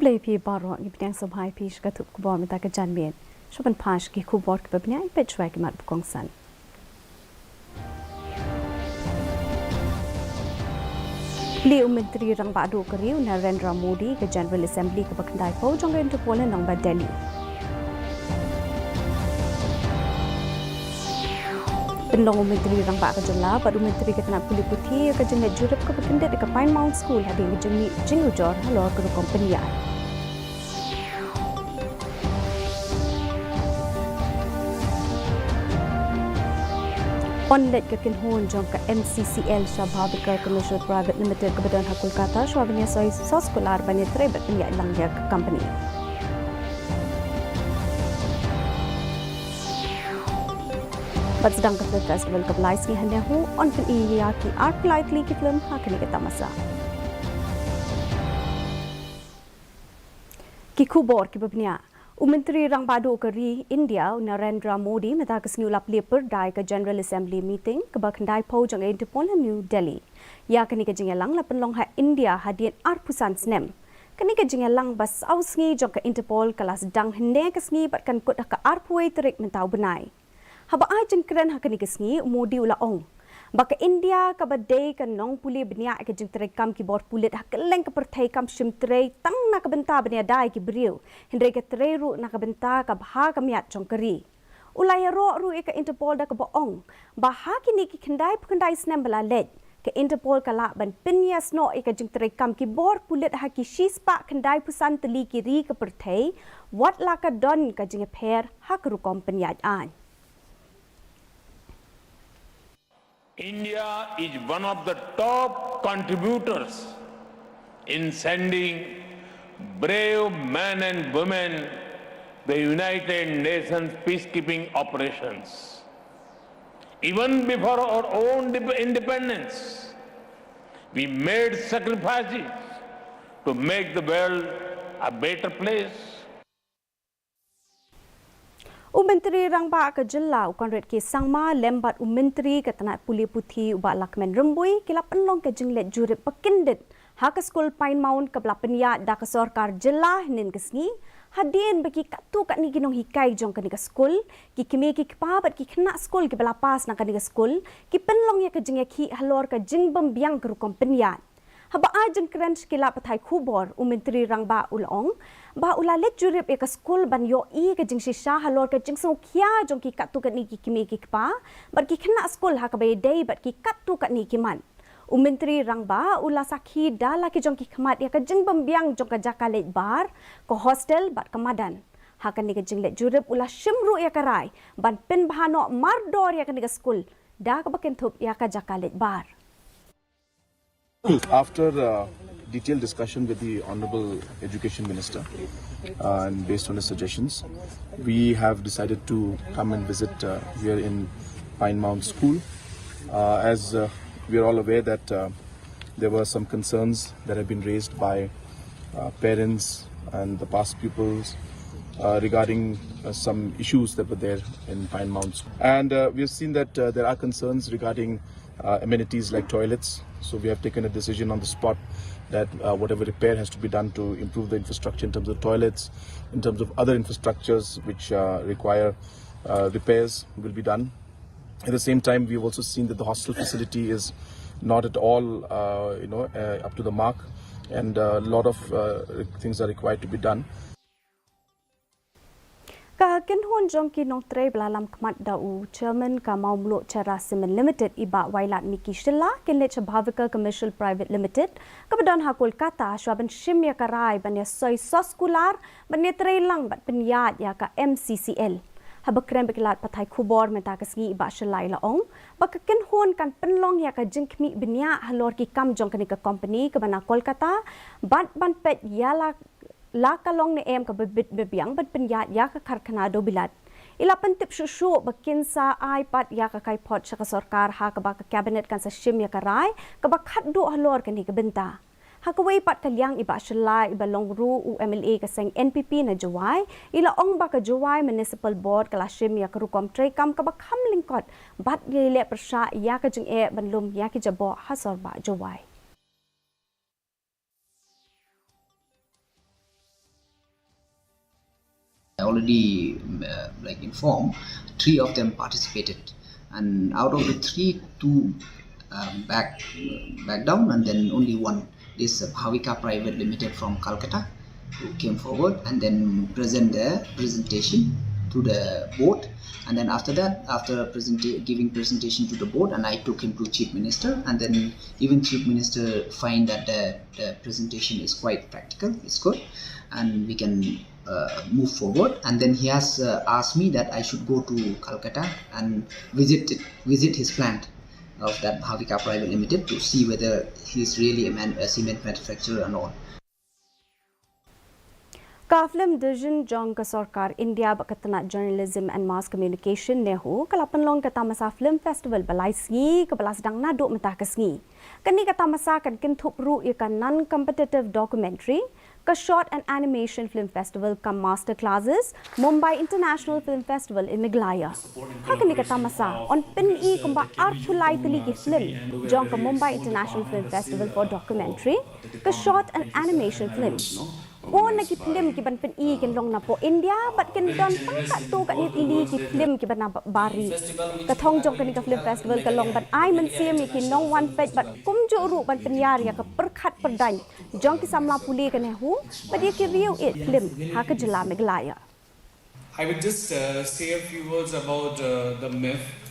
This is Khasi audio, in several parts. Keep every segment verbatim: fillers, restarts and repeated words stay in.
Khublei phi baroh, ngi pdiang sngewbha ïa phi sha ka tnat khubor mynta ka janmiet. Shuwa ban phai sha ki khubor kiba bniah, peit shuwa ki mat ba kongsan. Plie u Myntri Rangbah Duh ka ri u Narendra Modi ha ka General Assembly kaba khyndai phew jong ka Interpol ha nongbah Delhi. Pynlong u Myntri Rangbah ka jylla bad u Myntri ka tnat pule puthi ïa ka jingleit jurip kaba kyndit ïa ka Pine Mount School hadien ka jingmih jingujor halor ka rukom pynïaid. Pynleit ka kynhun jong ka M C C L sha Bhavika Commercial Private Limited kaba don ha Kolkata shuwa ban ïasoi sos kular ban ïatrei bad pynïaid lang ïa ka company. Bad sdang ka film festival kaba lai sngi ha NEHU, yn pyni ïa ki arphew lai tylli ki film ha kane ka tamasa. Ki khubor kiba bniah. U Myntri Rangbah Duh ka ri India, u Narendra Modi, mynta ka sngi u la plie pyrda ïa ka General Assembly meeting kaba khyndai phew jong ka Interpol ha New Delhi. Ïa kane ka jingïalang la pynlong ha India hadien arphew san snem. Kane ka jingïalang ba saw sngi jong ka Interpol ka la sdang hynne ka sngi bad kan kut ha ka arphew wei tarik mynta u bnai. Haba ai jingkren ha kane ka sngi, u Modi u la ong ba ka India kaba dei ka nongpule bniah ïa ka jingtrei kam ki bor pulit ha kylleng ka pyrthei kam shym trei tang na ka bynta ban ïada ïa ki briew, hynrei ka trei ruh na ka bynta ka bha ka miat jong ka ri. U la ïaroh ruh ïa ka Interpol da kaba ong ba ha kine ki khyndai phew khyndai snem ba la leit, ka Interpol ka lah ban pynïasnoh ïa ka jingtrei kam ki bor pulit ha ki shispah khyndai phew san tylli ki ri ka pyrthei, wat la ka don ka jingïapher ha ka rukom pynïaid aiñ. India is one of the top contributors in sending brave men and women the United Nations peacekeeping operations. Even before our own dep- independence, we made sacrifices to make the world a better place. U Myntri Rangbah ka jylla u Conrad K Sangma lem bad u Myntri ka tnat pule puthi u Bah Lahkmen Rymbui ki la pynlong ka jingleit jurip ba kyndit ha ka skul Pine Mount kaba la pynïaid da ka sorkar jylla hynnin ka sngi, hadien ba ki katto katne ki nonghikai jong kane ka skul, ki kmie ki kpa bad ki khynnah skul kiba la pass na kane ka skul, ki pynlong ïa ka jingïakhih halor ka jingbymbiang ka rukom pynïaid. Haba ai jingkren sha ki lad pathai khubor, u Myntri Rangbah u la ong ba u la leit jurip ïa ka skul ban ïohi ka jingshisha halor ka jingsngewkhia jong ki katto katne ki kmie ki kpa bad ki khynnah skul ha kaba ïadei bad ki katto katne ki mat. U Myntri Rangbah u la sakhi da la ki jong ki khmat ïa ka jingbymbiang jong ka jaka leit bar, ka hostel bad ka madan. Ha kane ka jingleit jurip u la shim ruh ïa ka rai ban pynbha noh mardor ïa kane ka skul da kaba kynthup ïa ka jaka leit bar. After uh, detailed discussion with the Honorable Education Minister, uh, and based on his suggestions, we have decided to come and visit uh, here in Pine Mount School. Uh, as uh, we are all aware that uh, there were some concerns that have been raised by uh, parents and the past pupils uh, regarding uh, some issues that were there in Pine Mount School. And uh, we have seen that uh, there are concerns regarding uh, amenities like toilets. So we have taken a decision on the spot that uh, whatever repair has to be done to improve the infrastructure in terms of toilets, in terms of other infrastructures which uh, require uh, repairs, will be done. At the same time, we've also seen that the hostel facility is not at all, uh, you know, uh, up to the mark, and a lot of uh, things are required to be done. Ka kynhun jong ki nongtrei ba la lam khmat da u chairman ka Mawmluh Cherra Cement Limited, i Bah Wailadmiki Shylla, kin leit sha Bhavika Commercial Private Limited kaba don ha Kolkata shuwa ban shim ïa ka rai ban ïasoi sos kular ban ïatrei lang bad pynïaid ïa ka M C C L. Haba kren bad ki lad pathai khubor mynta ka sngi, i Bah Shylla i la ong ba ka kynhun kan pynlong ïa ka jingkhmih bniah halor ki kam jong kane ka company kaba na Kolkata bad ban peit ïa la la ka long ne em kaba bit ba biang ban pynïaid ïa ka karkhana dewbilat. I la pyntip shuh shuh ba kin sa ai pat ïa ka kaiphod sha ka sorkar ha kaba ka cabinet kan sa shim ïa ka rai kaba khatduh halor kane ka bynta. Ha kawei pat ka liang, i Bah Shylla iba long ruh u M L A ka seng N P P na Jowai, i la ong ba ka Jowai Municipal Board ka la shim ïa ka rukom treikam kaba kham lyngkot bad ïaleh pyrshah ïa ka jingeh ban lum ïa ki jaboh ha sor bah Jowai. already uh, like informed, three of them participated, and out of the three, two um, back back down, and then only one, this uh, Bhavika Private Limited from Calcutta, who came forward and then present their presentation to the board. And then after that, after presenta- giving presentation to the board, and I took him to Chief Minister, and then even Chief Minister find that the, the presentation is quite practical, it's good, and we can uh, move forward. And then he has uh, asked me that I should go to Calcutta and visit it, visit his plant of that Bhavika Private Limited to see whether he is really a, man, a cement manufacturer and all. Ka Film Division jong ka Sorkar India bad ka tnat Journalism and Mass Communication, NEHU, ka la pynlong ka tamasa Film Festival ba lai sngi kaba la sdang naduh mynta ka sngi. Kane ka tamasa kan kynthup ruh ïa ka non-competitive documentary, ka Short and Animation Film Festival cum Master Classes, Mumbai International Film Festival in Meghalaya. Ha kane ka tamasa yn pyni kumba arphew lai tylli ki film jong ka Mumbai International Film Festival for Documentary, ka Short and Animation Films. Bun na ki film kiban pyni kin long na poh India bad kin don tang katto katne tylli ki film kiban na ba- bari. Ka thong jong kane ka Film Festival ka long ban ai mynsiem ïa ki nongwan peit bad kumjuh ruh ban pynïar ïa ka pyrkhat pyrdaiñ jong ki samla pule ka NEHU bad ïa ki riew ïeit film ha ka jylla Meghalaya. I will just uh, say a few words about uh, the MIF.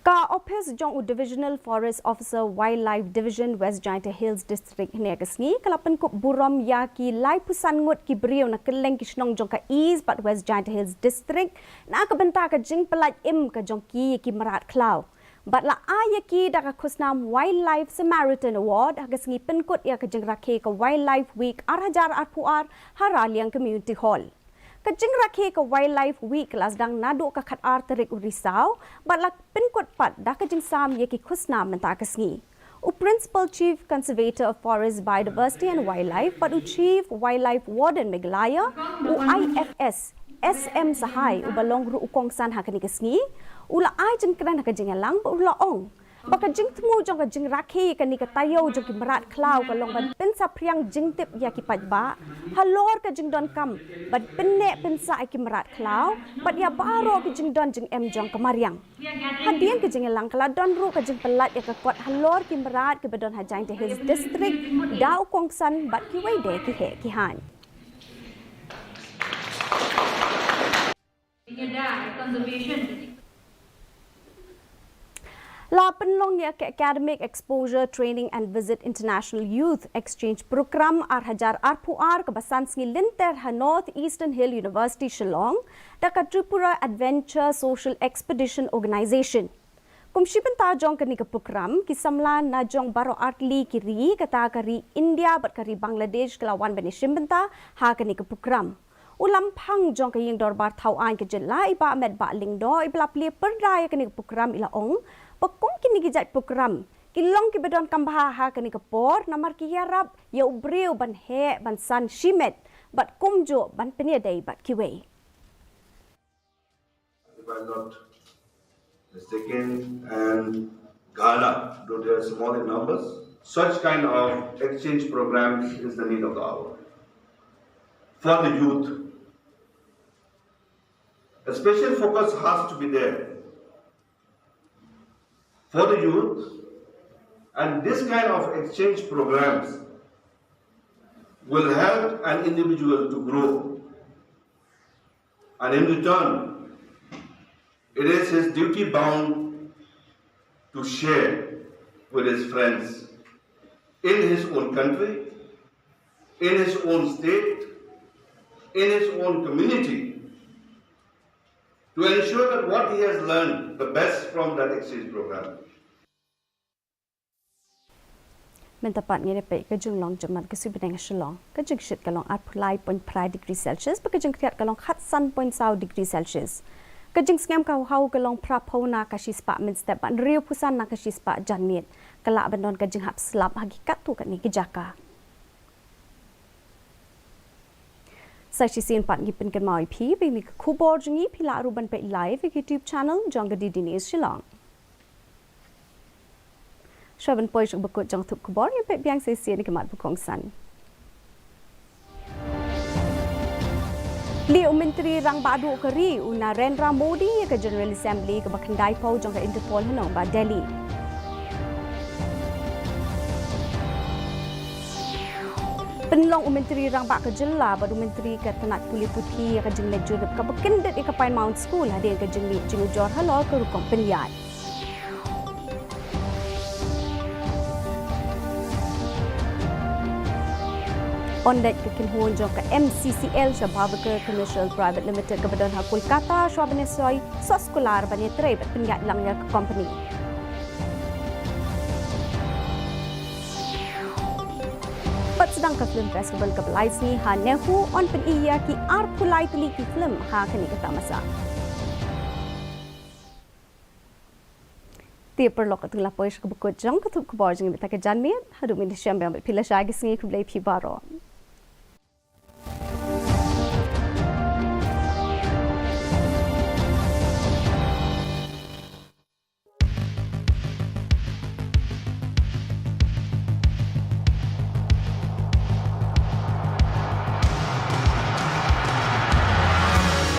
Ka ophis jong u Divisional Forest Officer, Wildlife Division, West Jaintia Hills District, hynne ka sngi ka la pynkup burom ïa ki laiphew san ngut ki briew na kylleng ki shnong jong ka East bad West Jaintia Hills District na ka bynta ka jingpyllait im ka jong ki ïa ki mrad khlaw. Bad la ai ïa ki da ka khusnam Wildlife Samaritan Award ha ka sngi pynkut ïa ka jingrakhe ka Wildlife Week ar hajar arphew ar ha Raliang Community Hall. Ka jingrakhe ka Wildlife Week la sdang naduh ka khatar tarik u Risaw bad la pynkut pat da ka jingsam ïa ki khusnam mynta ka sngi. U Principal Chief Conservator of Forest, Biodiversity and Wildlife bad u Chief Wildlife Warden Meghalaya, u I F S S M Sahai, uba long ruh u kongsan ha kane ka sngi, u la ai jingkren ha ka jingïalang bad u la ong ba ka jingthmu jong ka jingrakhe kane ka taïew jong ki mrad khlaw ka long ban pynsaphriang jingtip ïa ki paidbah halor ka jingdonkam ban pynneh pynsah ïa ki mrad khlaw bad ïa baroh ki jingdon jingem jong ka mariang. Hadien ka jingïalang ka la don ruh ka jingpyllait ïa ka kot halor ki mrad kiba don ha Jaintia Hills District da u kongsan bad kiwei de ki heh ki haiñ. La pynlong ïa ka Academic Exposure Training and Visit International Youth Exchange Programme ar hajar arphew ar kaba san sngi lynter ha North Eastern Hill University Shillong da ka Tripura Adventure Social Expedition Organisation. Kum shi bynta jong kane ka program, ki samla na jong baroh artylli ki ri, kata ka ri India bad ka ri Bangladesh ka la wan ban ïashim bynta ha kane ka program. U Lamphang jong ka Ïing Dorbar Thawaiñ ka Jylla i Bah Metbah Lyngdoh iba la plie pyrda ïa kane ka program i la ong ba kum kine ki jait program ki long kiba donkam bha ha kane ka por namar ki ïarap ïa u briew ban heh ban san shimet bad kumjuh ban pynïadei bad kiwei. If I'm not mistaken, and Ghana, though they are small in numbers. Such kind of exchange programs is the need of the hour for the youth. A special focus has to be there for the youth, and this kind of exchange programs will help an individual to grow. And in return, it is his duty bound to share with his friends in his own country, in his own state, in his own community, to ensure that what he has learned, the best from that exchange program. Mynta pat ngin ïa peit ka jinglong jingman ka suiñ bneng ha Shillong. Ka jingshit ka long arphew lai point phra degree Celsius, bad ka jingkhriat ka long khatsan point saw degree Celsius. Ka jingsngem ka haw ka long phraphew na ka shispah mynstep bad hynriewphew san na ka shispah janmiet. Ka lah ban don ka jinghap slap ha ki katto katne ki jaka. Sa shisien pat ngi pynkynmaw ïa phi ba ïa kine ki khubor jong ngi phi lah ruh ban peit live ha ka YouTube channel jong ka D D News Shillong. Shuwa ban poi sha ka bakut jong ka thup khubor, ngin peit biang sa shisien ïa ki mat ba kongsan. Plie u Myntri Rangbah Duh ka ri u Narendra Modi ïa ka General Assembly kaba khyndai phew jong ka Interpol ha Nongbah Delhi. Pynlong u Myntri Rangbah ka Jylla bad u Myntri ka tnat pule puthi ïa ka jingleit jurip kaba kyndit ïa ka Pine Mount School hadien ka jingmih jingujor halor ka rukom pynïaid. Yn leit ka kynhun jong ka M C C L sha Bhavakar Commercial Private Limited kaba don ha Kolkata shuwa ban ïasoi sohsklar ban ïatrei bad pynïaid lang ïa ka company. Bad sdang ka Film Festival kaba lai sngi ha NEHU, yn pyni ïa ki arphew lai tylli ki film ha kane ka tamasa. Te paralok, katto ngi la poi sha ka bakut jong ka thup khubor jong ngi mynta ka janmiet. Haduh mynta shem biang bad phi lashai ki sngi, khublei phi baroh.